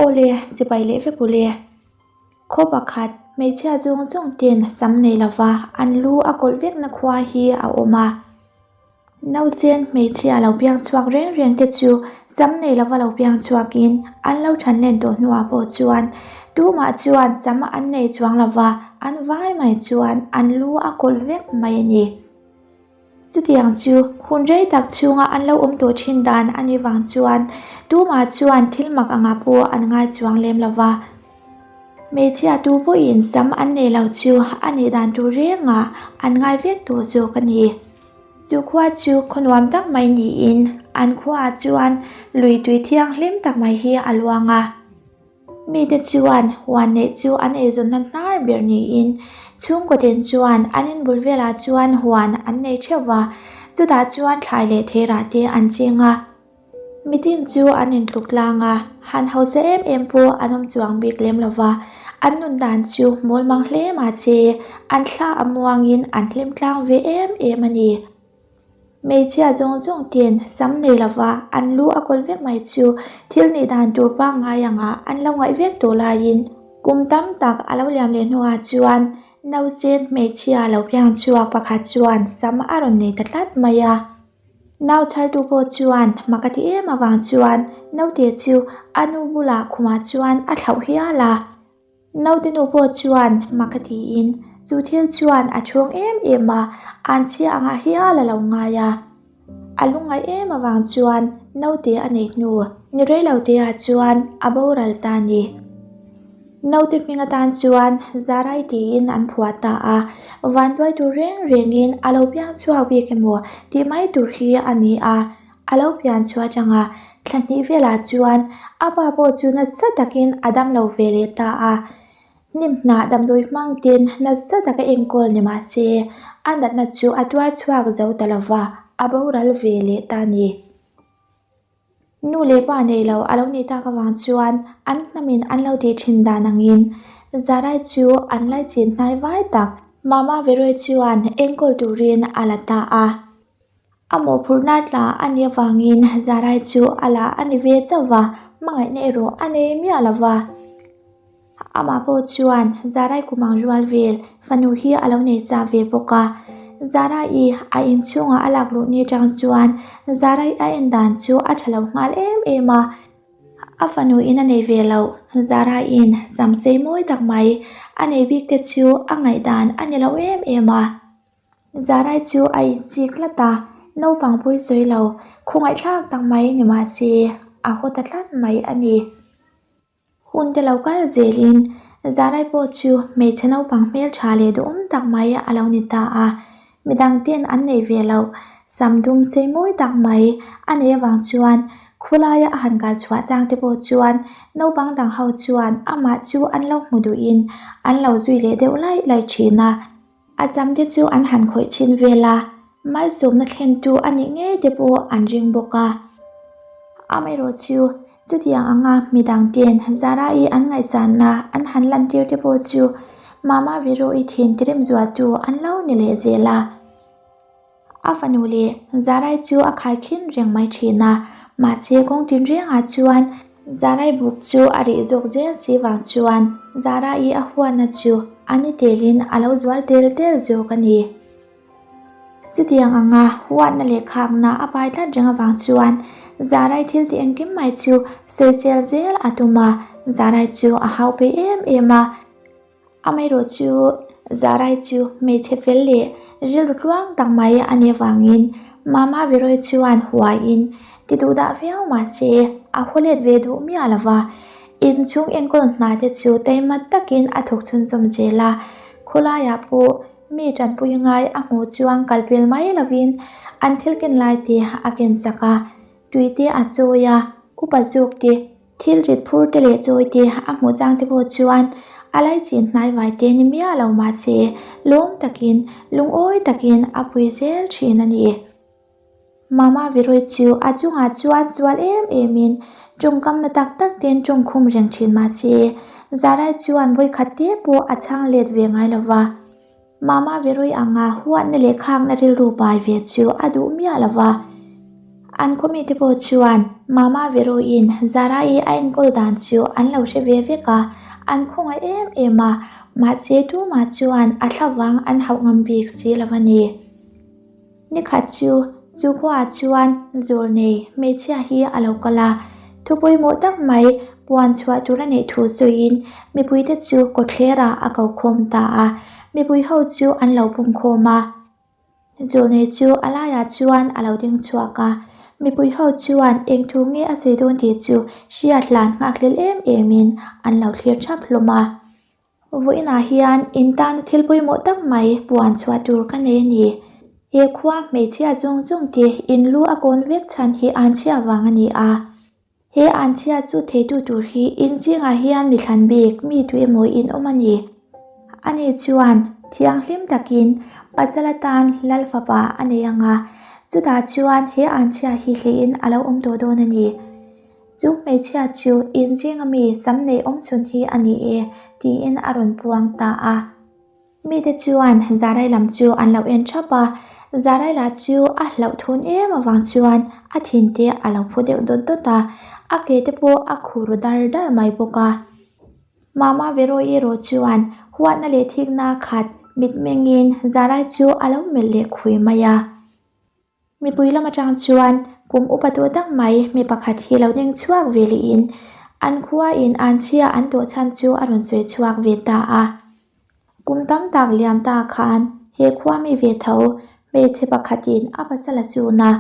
Aw le, chibai leh vek u le. Khaw pakhat, hmeichhia zawng zawng ten sam nei lova an lu a kawlh vekna khua hi a awm a. Nausen hmeichhia lo piang chhuak reng reng te chu sam nei lova lo piang chhuakin an lo than len tawh hnuah pawh chuan tumah chuan sam an nei chuang lova an vai mai chuan an lu a kawlh vek mai a ni. Chutiang chu hun rei tak chhunga an lo awm tawh thin dan a nih vang chuan tumah chuan thil mak angah pawh an ngai chuang lem lova. Hmeichhia tu pawhin sam an nei lo chu a nih dan tur rengah an ngai vek tawh zawk a ni. Chu khua chu khaw nuam tak mai niin an khuaah chuan lui tui thianghlim tak mai hi a luang a. Mite chuan huan neih chu an eizawnna hnar ber niin chhungkaw ten chuan an inbul velah chuan huan an nei theuh va, chutah chuan thlai leh theirah te an ching a. Mitin chu an intluk tlang a, han hausa em em pawh an awm chuang bik lem lo va, an nun dan chu mawl mang hle mahse an thla a muangin an hlim tlang ve em em a ni. Hmeichhia zawng zawng ten sam nei lova an lu a kawl vek mai chu thil nih dan tur pangngai angah an lo ngaih vek tawh laiin kum tam tak a lo liam leh hnuah chuan nausen hmeichhia lo piang chhuak pakhat chuan sam a rawn nei ta tlat mai a. Nau chhartu pawh chuan mak a ti em avang chuan naute chu a nu bulah khumah chuan a thlauh hial a. Naute nu pawh chuan mak a tiin chu thil chuan a chhung em em a, an chhia angah hial a lo ngai a. A lungngaih em avang chuan naute a neih hnu ni rei lo te ah chuan a boral ta a ni. Naute hming atan chuan Zarai tiin an phuah ta a, vanduai tur reng rengin a lo piang chhuak bik emaw tih mai tur hi a ni a. A lo pian chhuah atanga thla hnih velah chuan a pa pawh chu nasa takin a dam lo ve leh ta a. Hnim hnah damdawi hmang ten nasa taka enkawl ni mah se a natna chu a tuar chhuak zo ta lo va, a boral ve leh ta a ni. Nu leh pa nei lo a lo nih tak avang chuan an hnamin an lo tih thin dan angin Zarai chu an laichin hnai vai tak Mama Veroi chuan enkawl turin a la ta a. A mawhphurhna tla a nih avangin Zarai chu a la a ni ve chauh va, hmangaihna erawh a nei miah lo va. Amah pawh chuan Zarai kumang rual vel fanu hi a lo nei sa ve bawk a. Zarai a inchhungah a lak luh ni atang chuan Zarai a en dan chu a tha lo nghal em em a. A fanu in a nei ve loh Zaraiin sam sei mawi tak mai a nei bik te chu a ngaihdan a ni lo em em a. Zarai chu a inchik tlat a, naupang pui sawi lo, khawngaihthlak tak mai ni mah se a haw ta tlat mai a ni. Hun te lo kal zelin Zarai pawh chu hmeichhe naupang hmeltha leh duhawm tak mai a lo ni ta a, midang ten an nei ve loh sam dum sei mawi tak mai a neih avang chuan khawlaia a han kal chhuah chang te pawh chuan naupang dang ho chuan amah chu an lo hmu duhin an lo zui leh deuh laih laih thin a. A sam te chu an han khawih chhin vel a, malsawmna thlentu a nih ngei te pawh an ring bawk a. Amaherawh chu chutiang anga midang ten Zara-i an ngaihsanna an han lantir te pawh chu Mama Vero-i thin tirem zualtu an lo ni leh zel a. A fanu leh Zarai chu a khaikhin reng mai thin a, mahse kawng tinrengah chuan Zarai buk chu a rih zawk zel si vang chuan Zarai a huatna chu a ni telin a lo zual tel tel zawk a ni. Chutiang anga huatna leh khakna a pai tlat reng avang chuan Zarai thil tih engkim mai chu sawisel zel a tum a, Zarai chu a hau pe em em a. Amaherawh chu Zarai chu hmeichhe fel leh rilru tluang tak mai a nih avangin Mama Veroi chuan huaiin ti duh dah viau mah se a haw let ve duh miah lo va, inchhung enkawl hna te chu taima takin a thawk chhunzawm zel a, khawlaiah pawh mi tanpui ngai a hmuh chuan kalpel mai lovin an thil ken lai te a ken sak a, tui te a chawi a, upa zawk te. Thil rit phur te leh chawi te a hmuh chang te pawh chuan a laichin hnai vai te ni miah lo mahse lawm takin lungawi takin a pui zel thin a ni. Mama Viroi chu a chungah chuan sual em emin tawngkam na tak tak ten tawngkhum reng thin mahse Zarai chuan vawikhat te pawh a chhang let ve ngai lo va. Mama Viroi anga huatna leh khakna rilru pai ve chu a duh miah lo va. An khaw mite pawh chuan Mama Veroin Zara-i a enkawl dan chu an lo hre ve vek a, an khawngaih em em a, mahse tumah chuan a thlavang an hauh ngam bik si lo a ni. Ni khat chu chu khuaah chuan zawlnei hmeichhia hi a lo kal a, thu pawimawh tak mai puan chhuah tur a neih thu sawiin mipuite chu kawtthlerah a ko khawm ta a, mipui ho chu an lo pum khawm a. Zawlnei chu a laiah chuan a lo ding chhuak a, mipui ho chuan eng thu nge a sawi dawn tih chu hriat hlan nghakhlel em emin an lo thlir thap hlawm a. Vawiinah hian in tana thil pawimawh tak mai puan chhuah tur ka nei a ni. He khua hmeichhia zawng zawng te in lu a kawn vek chhan hi an chhia vang a ni a. He an chhia chu theitu tur hi in zingah hian mi thlan bik mi tu emaw in awm a ni. Ani chuan thianghlim takin pasal atan lal fapa a nei ang a, chutah chuan he an chhia hi hlihin a lo awm tawh dawn a ni. Chu hmeichhia chu in zinga mi sam nei awm chhun hi a ni e, tiin a rawn puang ta a. Mite chuan Zarai lam chu an lo en thap a, Zarai lah chu a hlauh thun em avang chuan a thin te a lo phu deuh dawt dawt a, a ke te pawh a khur dar dar mai bawk a. Mama Veroy erawh chuan huatna leh thikna khat mitmengin Zarai chu a lo melh leh khui mai a. Mipui lam atang chuan kum upa tawh tak mai mi pakhat hi lo ding chhuak ve lehin an khua in an chhia an tawh chhan chu a rawn sawi chhuak ve ta a. Kum tam tak liam ta khan he khua mi ve tho hmeichhe pakhatin a pasal a chun a,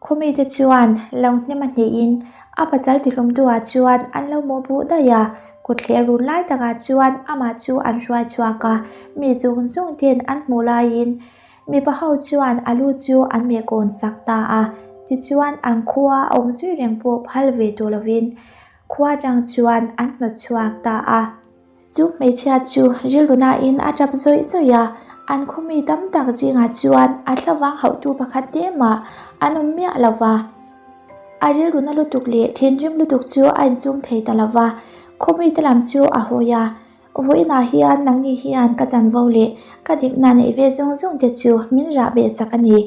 khaw mite chuan lo hnem a hnehin a pasal tihlumtuah chuan an lo mawhpuh daih a, kawtthler run lai takah chuan amah chu an hruai chhuak a, mi zawng zawng ten an hmuh laiin Mipa ho chuan a lu chu an meh kawn sak ta a, tichuan an khua a awm zui reng pawh phal ve tawh lovin khua atang chuan an hnawt chhuak ta a. Chu hmeichhia chu rilru nain a tap zawih zawih a, an khaw mi tam tak zingah chuan a thlavang hauhtu pakhat te mah an awm miah lo va. A rilru na lutuk leh thinrim lutuk chu a insum thei ta lo va, khaw mite lam chu a hawi a. Vawiinah hian nangni hian ka chanvo leh ka dikna neih ve zawng zawng te chu min rah beh sak a ni.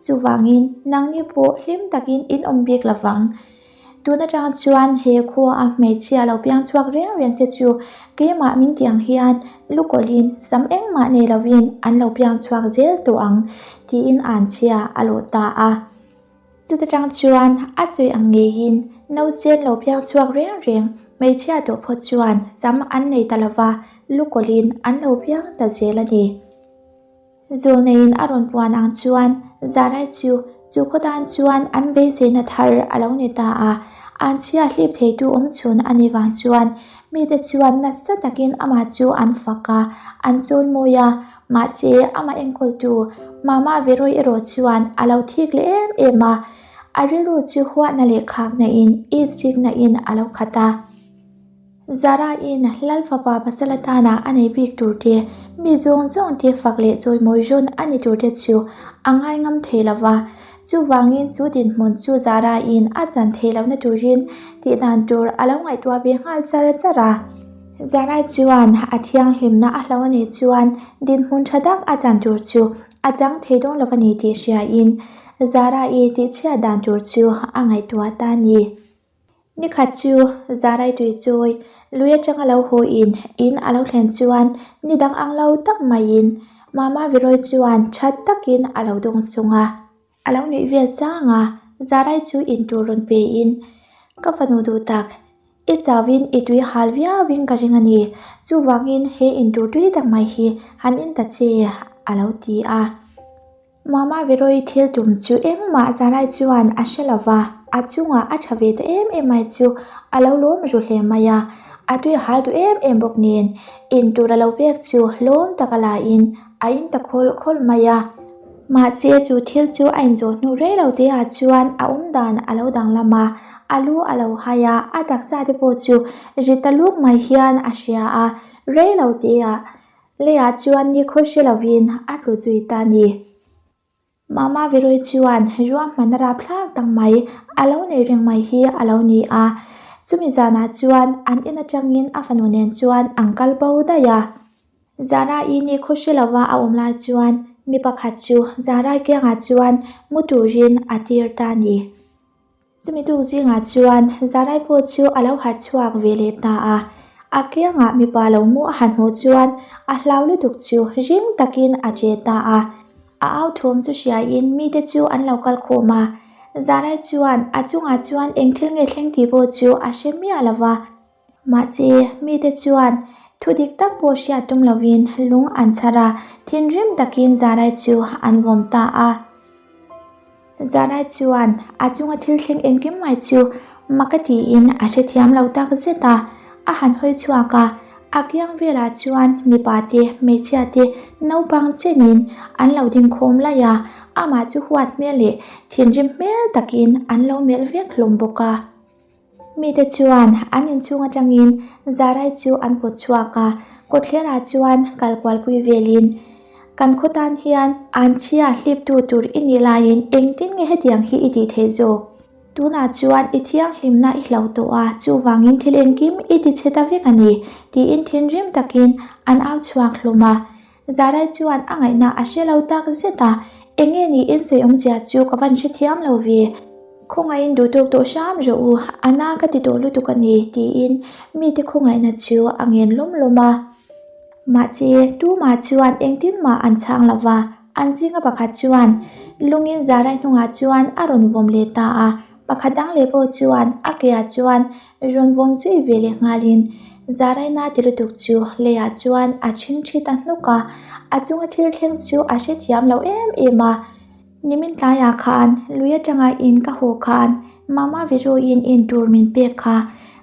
Chuvangin nangni pawh hlim takin in awm bik lo vang. Tun atang chuan he khua a hmeichhia lo piang chhuak reng reng te chu keimah min tih ang hian lukawlhin sam engmah nei lovin an lo piang chhuak zel tawh ang tiin anchhia a lawh ta a. Chuta tang chuan a sawi ang ngeiin nausen lo piang chhuak reng reng hmeichhia tawh phawt chuan sam an nei ta lova, lukawlhin an lo piang ta zel a ni. Zawlneiin a rawn puan ang chuan Zarai chu chu khaw tan chuan an beiseina thar a lo ni ta a, an chhia hlip theitu awm chhun a nih vang chuan mite chuan nasa takin amah chu an fak a, an chawimawi a. Mahse, amah enkawltu Mama Veroy erawh chuan a lo thik leh em em a, a rilru chu huatna leh khakna in, itsikna in a lo khat a. Zara-in Lal fapa pasal atana a nei bik tur te, mi zawng zawng te fak leh chawimawi rawn a ni tur te chu a ngai ngam thei lo va. Chuvangin chu dinhmun chu Zara-in a chan thei lohna turin tih dan tur a lo ngaihtuah ve nghal char char a. Zarai chuan a thianghlimna a hlo a nih chuan dinhmun tha tak a chan tur chu a chang thei dawn lo a ni tih hriain Zarai tihchhiat dan tur chu a ngaihtuah ta a ni. Nikhat chu Zarai tui chawi lui atanga lo haw in in a lo thlen chuan ni dang ang lo tak maiin Mama Viroi chuan tha takin a lo dawng chung a. A lo nuih vel sang a, Zarai chu in tur rawn pe in, Ka fanu duh tak, i chauhin i tui hal viauin ka ring a ni, chuvangin he in tur tui tak mai hi han in ta che, a lo ti a. Mama Veroy thil tum chu engmah Zarai chuan a hre lo va, a chungah a tha ve ta em em mai chu a lo lawm ru hle mai a, a tui hal duh em em bawk nen, in tur a lo pek chu lawm taka la in a in ta khawl khawl mai a. Mahse chu thil chu a inzawh hnu rei lo te ah chuan a awm dan a lo danglam a, a lu a lo hai a, a taksa te pawh chu ri ta luk mai hian a hria a, rei lo te ah leiah chuan ni khaw hre lovin a tlu zui ta a ni. Mama Veroy chuan ruahmanna rapthlak tak mai a lo nei reng mai hi a lo ni a, chumi zanah chuan an in atangin a fanu nen chuan an kal bo daih a. Zara-i ni khaw hre lova a awm lai chuan mi pakhat chu Zarai kiangah chuan mu turin a tir ta a ni. Chumi tuk zingah chuan Zarai pawh chu a lo harh chhuak ve leh ta a, a kiangah mipa lo mu a han hmuh chuan a hlau lutuk chu ring takin a che ta a. A au thawm chu hriain mite chu an lo kal khawm a, Zarai chuan a chungah chuan eng thil nge thleng tih pawh chu a hre miah lo va. Mahse, mite chuan thu dik tak pawh hriat tum lovin lung an chhar a, thinrim takin Zarai chu an vawm ta a. Zarai chuan a chunga thil thleng engkim mai chu mak a tiin a hrethiam lo tak zet a, a han hawi chhuak a, a kiang velah chuan mipa te, hmeichhia te, naupang chenin an lo ding khawm laih a, amah chu huat hmel leh thinrim hmel takin an lo melh vek hlawm bawk a. Mite chuan an inchhung atangin Zarai chu an pawt chhuak a, kawtthlerah chuan kal kualpui velin, Kan khaw tan hian anchhia hliptu tur i nih laiin engtin nge hetiang hi i tih theih zawk? Tunah chuan i thianghlimna i hlo tawh a, chuvangin thil engkim i ti chhe ta vek a ni, tiin thinrim takin an au chhuak hlawm a. Zarai chuan a ngaihna a hre lo tak zet a, Eng nge niin sawi awmzia chu ka van hrethiam lo ve. Khawngaihin duh tawk tawh hram rawh u, a na ka ti tawh lutuk a ni, tiin mite khawngaihna chu a ngen lawm lawm a. Mahse, tumah chuan engtin mah an chhang lo va, an zinga pakhat chuan lungin Zarai hnungah chuan a rawn vawm leh ta a, Pakhat dang leh pawh chuan a keah chuan rawn vawm zui ve leh nghalin Zaraina ti lutuk chu leiah chuan a ṭhingṭhi ta hnuk a, a chunga thil thleng chu a hrethiam lo em em a. Nimin tlaiah khan lui atanga in ka haw khan Mama Viruin in tur min pek kha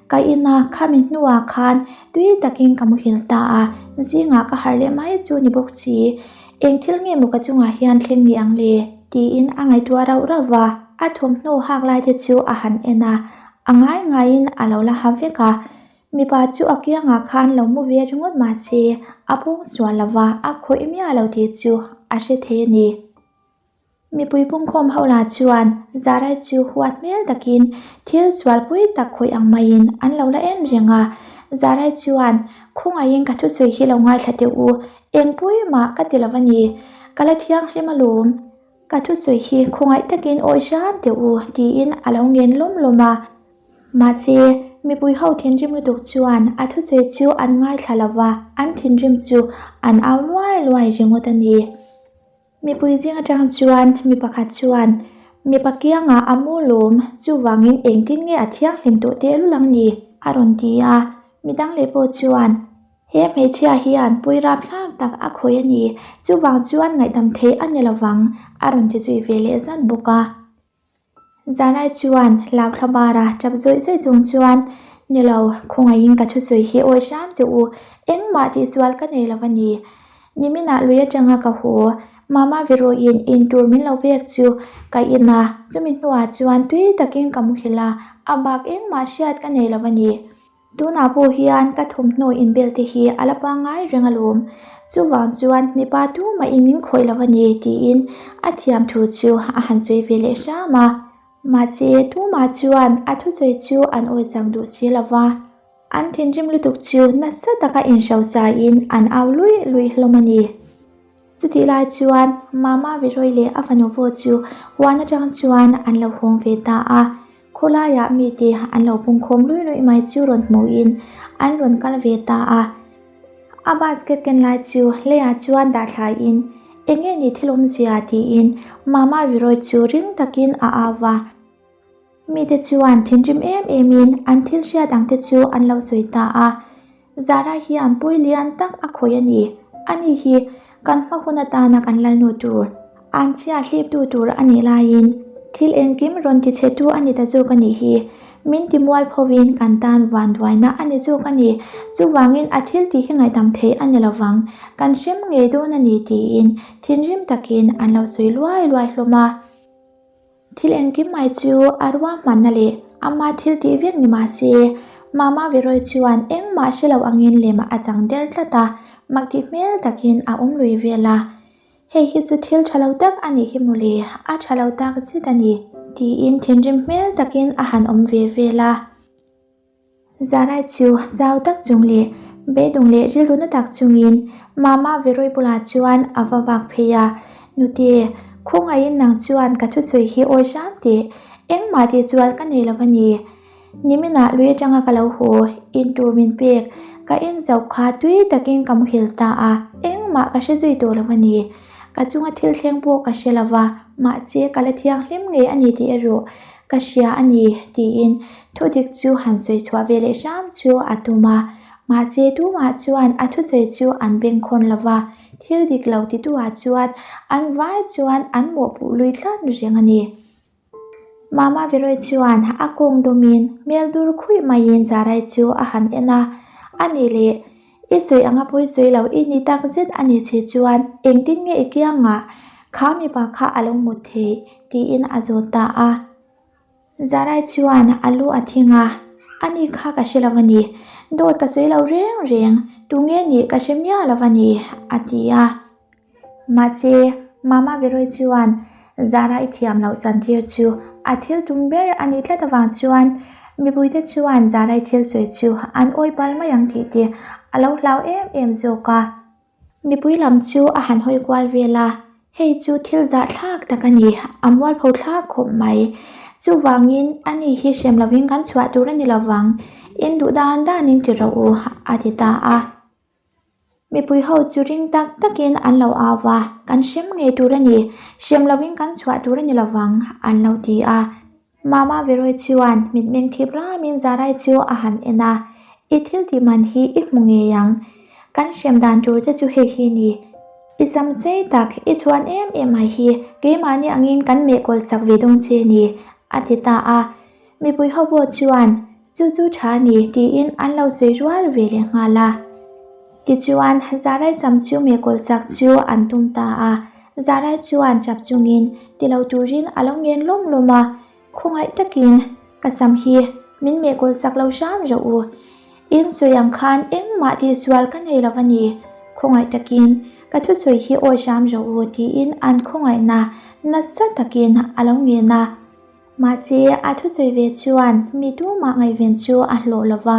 ka in a, khami hnuah khan tui takin ka muhil ta a, zingah ka harh leh mai chu ni bawk si. Eng thil nge maw ka chungah hian thleng ni ang le? Tiin a ngaihtuah rauh rauh va, a thawmhnaw hak lai te chu a han en a, a ngai ngaiin a lo la ha vek a. Mipa chu a kiangah khan lo mu ve ringawt mah se, a pawng sual lo va, a khawih miah lo tih chu a hre thei a ni. Mipui pungkhawm ho lah chuan Zarai chu huat hmel takin thil sualpui tak khawih ang maiin an lo la en reng a. Zarai chuan, Khawngaihin ka thusawi hi lo ngaithla teh u, engpui mah ka ti lo a ni, ka la thianghlim alawm, ka thusawi hi khawngaih takin awih hram teh u, tiin a lo ngen lawm lawm a. Mahse, mipui ho thinrim lutuk chuan a thusawi chu an ngaithla lo va, an thinrim chu an au luai luai ringawt a ni. Mipui zing atang chuan mi pakhat chuan, Mipa kiangah a mu lawm, chuvangin engtin nge a thianghlim tawh tehlul ang ni? a rawn ti a. Midang leh pawh chuan, He hmeichhia hian pui rapthlak tak a khawih a ni, chuvang chuan ngaihdam theih a ni lovang, a rawn ti zui ve leh zat bawk a. Zarai chuan Lauthla bara tap zawih zawih chung chuan, Ni lo, khawngaihin ka thusawi hi awih hram teh u, engmah tihsual ka nei lo a ni. Niminah lui atanga ka haw, Mama Viruin in tur min lo pek chu ka in a, chumi hnuah chuan tui takin ka muhil a, a bak engmah hriat ka nei lo a ni. Tunah pawh hian ka thawmhnaw inbel te hi a la pangngai reng alawm. Chuvang chuan mipa tumahin min khawih lo a ni tiin a thiam thu chu a han sawi ve leh hram a. Mahse tumah chuan a thusawi chu an awihsak duh si lo va. An thinrim lutuk chu nasa taka inhrosain an au luih luih hlawm a ni. Chutih lai chuan Mama Viroy leh a fanu pawh chu huan atang chuan an lo hawng ve ta a. Khawlaiah mite an lo pungkhawm luih luih mai chu rawn hmuhin an rawn kal ve ta a. A basket ken lai chu leiah chuan dah thlaiin eng nge ni thil awmzia tiin Mama Viroy chu ring takin a au va. Mite chuan thinrim em emin an thil hriat ang te chu an lo sawi ta a. Zara hian pui lian tak a khawih a ni. Ani hi kan hma hun atana kan lalnu tur, an chhia hliptu tur a nih laiin thil engkim rawn ti chhetu a ni ta zawk a nih hi. Min ti mual phovin kan tan vanduaina a ni zawk a ni. Chuvangin a thil tih hi ngaihdam theih a ni lovang, kan hrem ngei dawn a ni tiin thinrim takin an lo sawi luai luai hlawm a. Thil engkim mai chu a ruahmanna leh ama thil tih vek ni mah se, Mama Veroy chuan engmah hre lo angin lem a chang der tlat a, mak tih hmel takin a awm lui vel a. Hei hi chu thil tha lo tak a nih hi mawle, a tha lo tak zet a ni, tiin thinrim hmel takin a han awm ve vel a. Zarai chu chau tak chung leh Beidawng leh rilru na tak chungin Mama Veroi bulah chuan a va vak phei a, Nute, khawngaihin nang chuan ka thusawi hi awi hram teh, engmah tihsual ka nei lo a ni. Niminah lui atanga ka lo haw, in tur min pek, ka en zauh kha tui takin ka muhil ta a, engmah ka hre zui tawh lo a ni. Ka chunga thil thleng pawh ka hre lo va, mahse ka la thianghlim ngei a ni tih erawh ka hria a ni tiin thudik chu han sawi chhuah ve leh hram chu a tum a. Mahse tumah chuan a thusawi chu an bengkhawn lo va, thil dik lo tituah chuan an vai chuan an mawhpuh lui tlat reng a ni. Mama Veroi chuan a kawng dawmin hmel dur khuih maiin Zarai chu a han en a, A nih leh, i sawi anga pawi sawi lo i ni tak zet a ni che chuan engtin nge i kiangah kha mipa kha a lo mut theih? tiin a zawt ta a. Zarai chuan a lu a thing a, A ni kha ka hre lo a ni, dawt ka sawi lo reng reng, tunge nih ka hre miah lo a ni, a ti a. Mahse, Mama Veroi chuan Zara i thiam loh chantir chu a thil tum ber a nih tlat avang chuan mipuite chuan Zara i thil sawi chu an awi pal mai ang tih te a lo hlau em em zawk a. Mipui lam chu a han hawi kual vel a, hei chu thil zahthlak tak a ni, a mualpho thlak khawp mai. Chuvangin ani hi hrem lovin kan chhuah tur a ni lovang, in duh dan danin ti rawh u, a ti ta a. Mipui ho chu ring tak takin an lo au va, Kan hrem ngei tur a ni, hrem lovin kan chhuah tur a ni lovang, an lo ti a. Mama Veroi chuan mitmeng thip ramin Zarai chu a han en a, I thil tih man hi i hmu ngei ang, kan hrem dan tur che chu hei hi ni. I sam sei tak, i chhuan em em mai hi keimahni angin kan meh kawl sak ve dawn che ni, a ti ta a. Mipui ho pawh chuan, Chu chu tha a ni, tiin an lo sawi rual ve leh nghal a. Tichuan, Zarai sam chu mehkawl chak chu an tum ta a. Zarai chuan tap chungin ti lo turin a lo ngen lawm lawm a, Khawngaih takin ka sam hi min mehkawl sak lo hram rawh u. In sawi ang khan engmah tihsual ka nei lo a ni. Khawngaih takin ka thusawi hi awi hram rawh u, tiin an khawngaihna nasa takin a lo ngen a. Mahse, a thusawi ve chuan mi tumah ngaihven chu a hlawh lo va,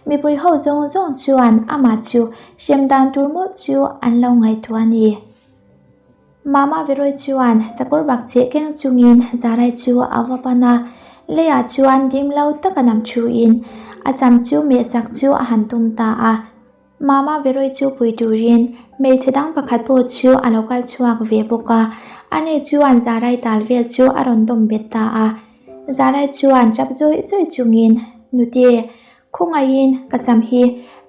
mipui ho zawng zawng chuan amah chu hrem dan tur mawlh chu an lo ngaihtuah a ni. Mama Veroi chuan sakawr bak cheh keng chungin Zarai chu a va pan a, leiah chuan dim lo taka nam thuin a sam chu mehsak chu a han tum ta a. Mama Veroi chu pui turin hmeichhe dang pakhat pawh chu a lo kal chhuak ve bawk a, ani chuan Zarai tal vel chu a rawn dawm bet ta a. Zarai chuan tap zawih zawih chungin, Nute, khawngaihin ka sam hi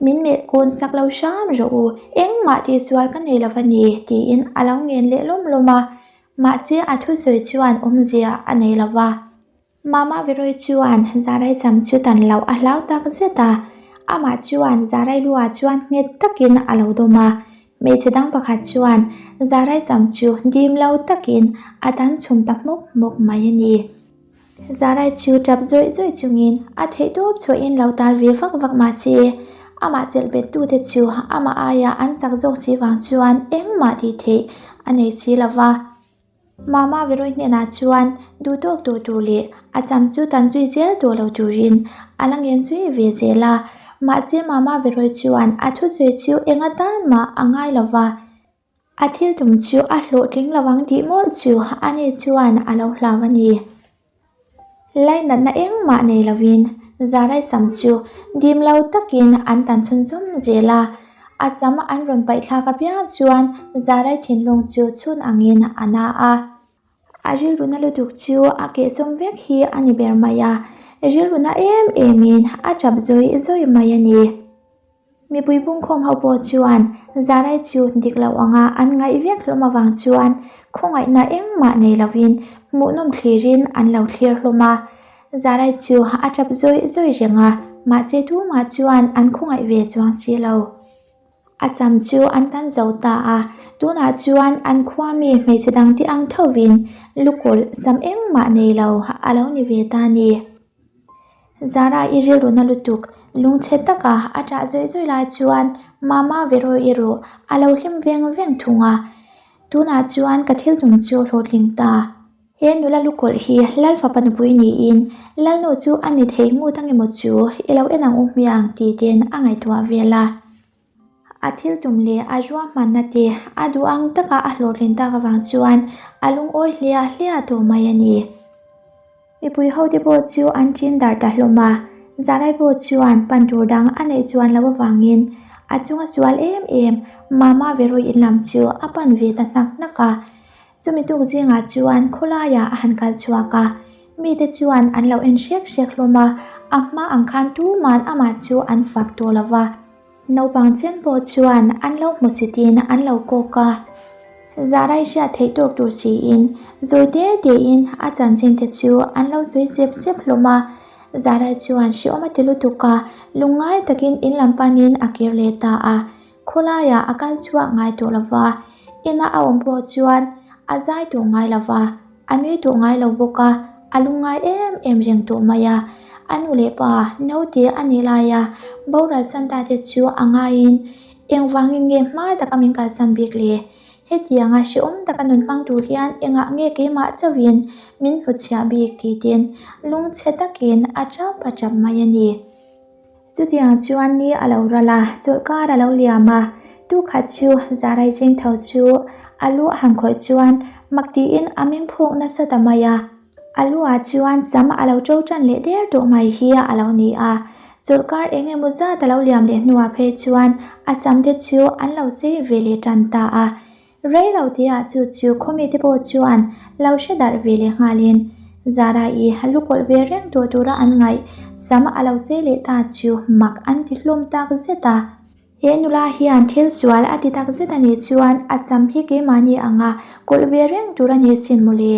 min melh kawn sak lo hram rawh u, engmah tihsual ka nei lo va ni, tiin a lo ngen leh lawm lawm a, mahse a thusawi chuan awmzia a nei lo va. Mama Veroi chuan Zarai sam chu tan loh a hlau tak zet a, amah chuan Zarai luah chuan nghet takin a lo dawm a. Hmeichhe dang pakhat chuan Zarai sam chu dim lo takin a tan chhum ta hmawk hmawk mai a ni. Zarai chu tap zawih zawih chungin a theihtawp chhuahin lo tal ve vak vak mah se, amah chelh bettute chu amah aia an chak zawk si vang chuan engmah tih theih a nei si lo va. Mama Veroi hnenah chuan duhtawk tawh tur leh a sam chu tan zui zel tawh lo turin a la ngen zui ve zel a. Mahse Mama Veroi chuan a thusawi chu eng atan mah a ngai lo va, a thil tum chu a hlawhtling lo ang tih mawlh chu ani chuan a lo hlau a ni. Lainatna engmah nei lovin Zarai sam chu dim lo takin an tan chhunchawm zel a, a sam an rawn paih thlak apiang chuan Zarai thinlung chu chhun angin a na a. A rilruna lutuk chu a kehsawm vek hi a ni ber mai a, rilruna em emin a tap zawih zawih mai a ni. Mipui pungkhawm ho pawh chuan Zarai chu dik loh anga an ngaih vek hlawm avang chuan khawngaihna engmah nei lovin hmuhnawm thlirin an lo thlir hlawm a. Zarai chu a tap zawih zawih reng a, mahse tumah chuan an khawngaih ve chuang si lo. A sam chu an tan zo ta a, tunah chuan an khua mi hmeichhe dangte ang thovin lukawlh sam engmah nei lo a lo ni ve ta ni. Zara i rilru na lutuk, lungchhe taka a ṭah zawih zawih lai chuan Mama Vero erawh a lo hlim veng veng thung a. Tunah chuan ka thil tum chu hlawhtling ta. He nula lukawlh hi Lal fapa nupui niin Lalnu chu a ni thei ngut ang emaw chu i lo en ang u hmiang tih ten a ngaihtuah vel a. A thil tum leh a ruahmanna te a duh ang taka a hlawhtlin tak avang chuan a lungawi hliah hliah tawh mai a ni. Mipui hote pawh chu an ṭin darh ta hlawm a, Zarai pawh chuan pan tur dang a neih chuan loh avangin a chunga sual em em Mama Veroi in lam chu a pan ve ta hnak hnak a. Chumi tuk zingah chuan khawlaiah a han kal chhuak a, mite chuan an lo en hrek hrek hlawm a, a hma ang khan tuman amah chu an fak tawh lo va. Naupang chen pawh chuan an lo hmusitin an lo kawk a, Zarai hriat theih tawk tur siin zawi te tein a chanchin te chu an lo sawi sep sep hlawm a. Zarai chuan hreawm a ti lutuk a, lungngai takin in lam panin a kir leh ta a. Khawlaiah a kal chhuak ngai tawh lo va, ina a awm pawh chuan a zai tawh ngai lo va, a nui tawh ngai lo bawk a, a lungngai em em reng tawh mai a. A nu leh pa naute a nih laia boral san ta te chu a ngaiin engvangin nge hma taka min kalsan bik le? Hetianga hrehawm taka nun hmang tur hian engah nge keimah chauhin min hnutchhiah bik tih tin lungchhe takin a tap a tap mai a ni. Chutiang chuan ni a lo ral a, chawlhkar a lo liam a, tukhat chu Zarai cheng tho chu a lu a han khawih chuan mak tiin a meng phuk nasa ta mai a. A lu ah chuan sam a lo to tan leh der tawh mai hi a lo ni a, chawlhkar eng emaw zat a lo liam leh hnuah phei chuan a sam te chu an lo sei ve leh tan ta a. Rei lo tihah chu chu khawmite pawh chuan lo hre darh ve leh nghalin Zara-i lu kawlh ve reng tawh tura an ngaih sam a lo sei leh ta chu mak an ti hlawm tak zet a. He nula hian thil sual a ti tak zet a nih chuan a sam hi keimahni anga kawlh ve reng tur a ni sin mawle.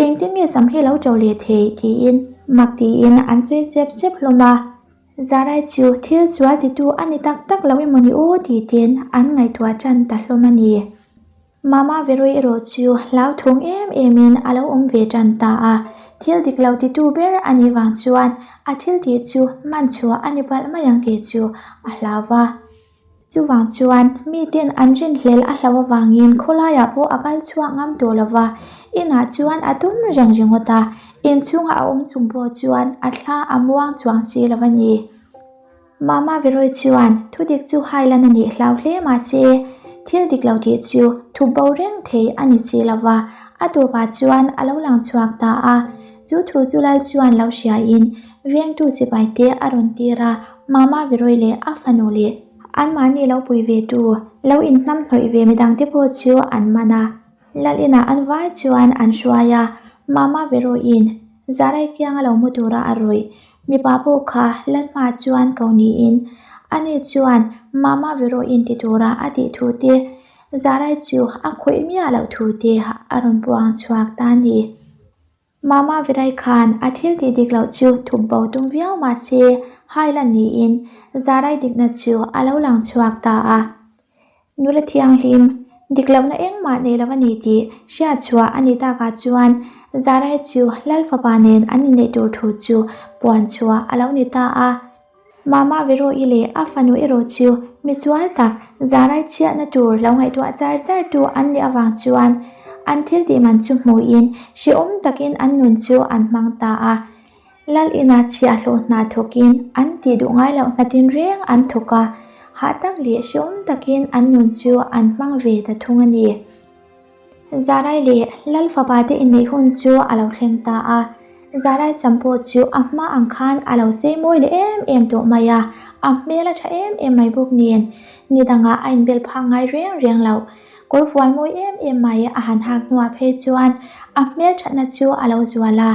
Engtin nge sam hi lo to leh thei tiin mak tiin an sawi sep sep hlawm a. Zarai chu thil sual titu a ni tak tak lo emaw ni aw tih ten an ngaihtuah tan ta hlawm a ni. Mama Veroi erawh chu hlauthawng em emin a lo awm ve tan ta a, thil dik lo titu ber a nih vang chuan a thil tih chu man chhuah a ni palh mai ang tih chu a hlau va. Chuvang chuan miten an rinhlel a hlauh avangin khawlaiah pawh a kal chhuak ngam tawh lo va, inah chuan a tum reng ringawt a, inchhunga a awm chung pawh chuan a thla a muang chuang si lo a ni. Mama Veroi chuan thudik chu hailan a nih hlau hle mahse thil dik lo tih chu thup bo reng thei a ni si lo va, a tawpah chuan a lo lang chhuak ta a. Chu thu chu lal chuan lo hriain vengtu sipai te a rawn tir a, Mama Veroi leh a fanu leh anmahni lo pui ve tu, lo inhnam hnawih ve midang te pawh chu an man a. Lal inah an vai chuan an hruai a, Mama Veroiin Zarai kianga lo mu tura a rawih mipa pawh kha lal hma chuan ko niin ani chuan Mama Veroiin ti tura a tih thu te Zarai chu a khawih miah loh thu te a rawn puang chhuak ta a ni. Mama Virai khan a thil tih dik loh chu thup bo tum viau mah se Highland niin Zarai dikna chu a lo lang chhuak ta a. Nula thianghlim, dik lohna engmah nei lo a ni tih hriat chhuah a ni takah chuan Zarai chu Lal fapa nen an inneih tur thu chu puan chhuah a lo ni ta a. Mama Vero-i leh a fanu erawh chu misual tak Zarai chhiatna tur lo ngaihtuah char char tu an nih avang chuan an thil tih man chu hmuhin hrehawm takin an nun chu an hmang ta a. Lal inah chhiahhlawh hna thawkin an tih duh ngai loh hna tinreng an thawk a, hah tak leh hrehawm takin an nun chu an hmang ve ta thung a ni. Zarai leh Lal fapa te inneih hun chu a lo thleng ta a, Zarai sam pawh chu a hma ang khan a lo sei mawi leh em em tawh mai a, a hmel a tha em em mai bawk nen ni dangah a inbel phak ngai reng reng lo. Kawr fual mawi em em mai a han hak hnuah phei chuan a hmel thatna chu a lo zual a.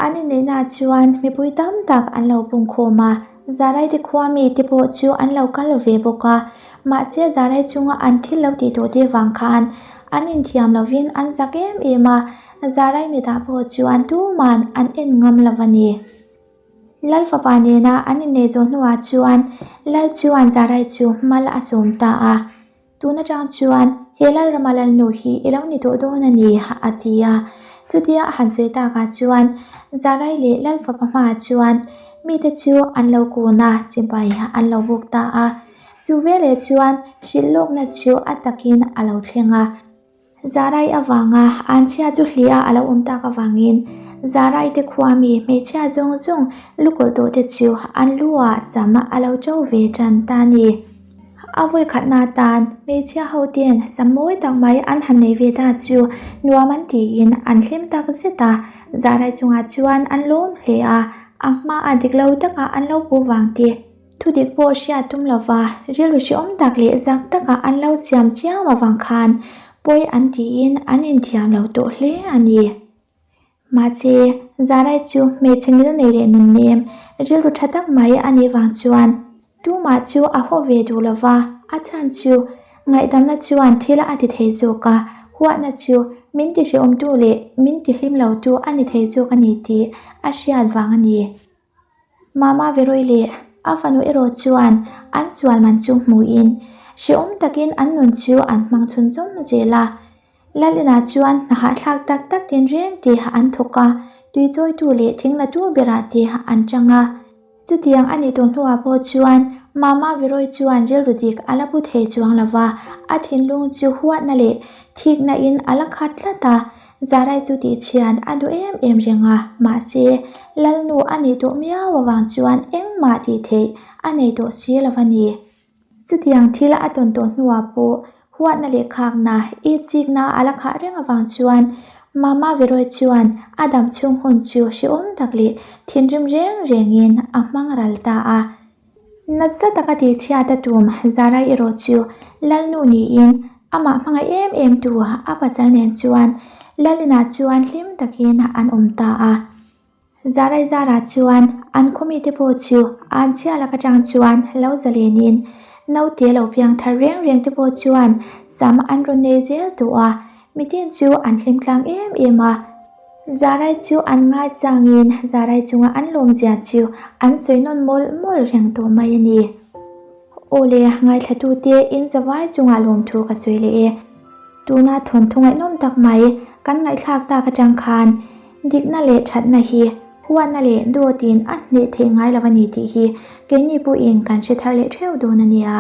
An inneihnaah chuan mipui tam tak an lo pungkhawm a, Zaraite khua mite pawh chu an lo kal ve bawk a. Mahse Zarai chunga an thil lo tih tawh te vang khan an inthiam lovin an zak em em a, Zarai mitah pawh chuan tuman an en ngam lo a ni. Lal fapa nena an inneih zawh hnuah chuan Lal chuan Zarai chu hmal a sawm ta a. Tun atang chuan he Lalrama Lalnu hi i lo ni tawh dawn a ni, a ti a. Chutia a han sawi takah chuan Zarai leh Lalfapa hmaah chuan mite chu an lo kun a, chibai an lo buk ta a. Chu veleh chuan hrilh lawkna chu a takin a lo thleng a. Zarai avanga anchhia chu hliah a lo awm tak avangin Zarai te khua mi hmeichhia zawng zawng lukawlh tawh te chu an lu ah sam a lo to ve tan ta a ni. A vawi khatna atan hmeichhia ho ten sam mawi tak mai an han nei ve ta chu nuam an tiin an hlim tak zet a, Zarai chungah chuan an lawm hle a, a hmaah dik lo taka an lo puh vang te, thudik pawh hriat tum lova rilru hrehawm tak leh zak taka an lo siam chiam avang khan pawi an tiin an inthiam lo tawh hle a ni. Mahse, Zarai chu hmeichhe ngil nei leh nun nem, rilru tha tak mai a nih vang chuan tumah chu a haw ve duh lo va, a chhan chu ngaihdamna chuan thil a ti thei zawk a, huatna chu min ti hrehawmtu leh min ti hlim lotu a ni thei zawk a ni tih a hriat vang a ni. Mama Veroi leh a fanu erawh chuan an chual man chu hmuhin hrehawm takin an nun chu an hmang chhunzawm zel a. Lalina chuan hna hahthlak tak tak tinreng te an thawk a, tuichawitu leh thinglatu berah te an chang a. Chutiang a nih tawh hnuah pawh chuan Mama Viroi chuan rilru dik a la pu thei chuang lo va, a thinlung chu huatna leh thikna in a la khat tlat a, Zarai chu tihchhian a duh em em reng a, mahse Lalnu a nih tawh miau avang chuan engmah tih theih a nei tawh si lo va ni. Chutiang thil a tawn tawh hnuah pawh huatna leh khakna, itsikna a la khah reng avang chuan Mama Veroi chuan a dam chhung hun chu hrehawm tak leh thinrim reng rengin a hmang ral ta a. Nasa taka tihchhiat a tum Zarai erawh chu Lalnu niin amah hmangaih em em tu a pasal nen chuan Lalinah chuan hlim takin an awm ta a. Zarai zarah chuan an khawmite pawh chu an chhia lak atang chuan lo zalenin naute lo piang thar reng reng te pawh chuan sam an rawn nei zel tawh a, mitin chu an hlim tlang em em a. Zarai chu an ngaisangin Zarai chunga an lawmzia chu an sawi nawn mawlh mawlh reng tawh mai a ni. Aw le, ngaithlatute in zavai chungah lawmthu ka sawi leh e. Tuna thawnthu ngaihnawm tak mai kan ngaihthlak tak atang khan dikna leh thatna hi huatna leh dawtin a hneh theih ngai lo a ni tih hi keini pawhin kan hre thar leh theuh dawn a nia.